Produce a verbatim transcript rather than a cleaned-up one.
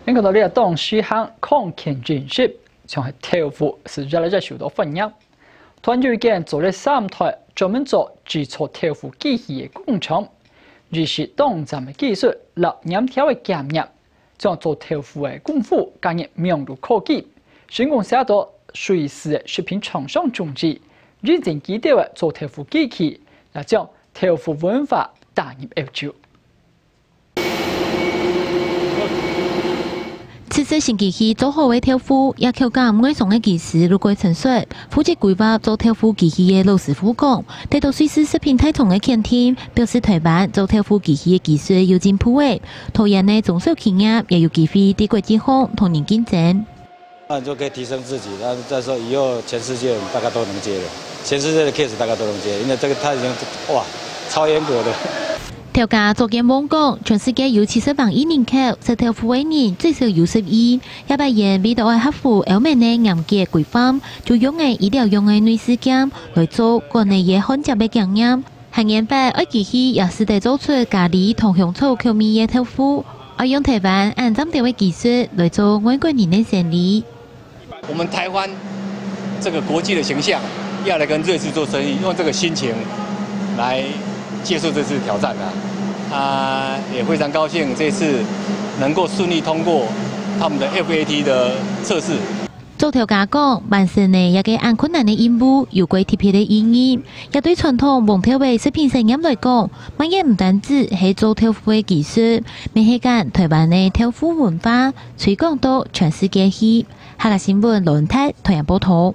你看到這當時行康健飲食，像係豆腐係越來越受到歡迎。團有一間做了三代，專門做製作豆腐機器个工廠，佢係當站个技術，摎黏條个經驗，將做豆腐个功夫加入網路科技，成功寫到瑞士个食品廠商中意，引進佢兜个做豆腐機器，也將豆腐文化帶入歐洲。 自製新機器做好个豆腐，也扣減外送个技術，如果成熟。負責規劃做豆腐機器个老師傅講，得到瑞士食品大廠个肯定，表示台灣做豆腐機器个技術有進步个，桃園个中小企業也有機會在國際上同人競爭。那你就可以提升自己，那再說以後全世界大家都能接了，全世界的 case 大家都能接，因為這個它已經，哇，超嚴格的。 頭家左建旺講，全世界有七十萬億人口，食豆腐个人最少有十億。這擺因為著愛合乎歐盟个嚴格規範，就用个醫療用个內視鏡來做管理个患者个檢驗。下年擺愛機器也使得做出咖哩同香草口味个豆腐，愛用台灣恁尖端个技術來做外國人个生理。 我們台灣這個國際的形象，要來跟瑞士做生意，用這個心情來接受這次挑戰啊！啊，也非常高興這次能夠順利通過他們的F A T的測試。做頭家講，完成了這個恁困難个任務，有過特別个意義，也對傳統黃豆个食品產業來講，乜也毋單止係做豆腐个技術，乜係將台灣个豆腐文化推廣到全世界去。客家新聞羅文泰，台灣報導。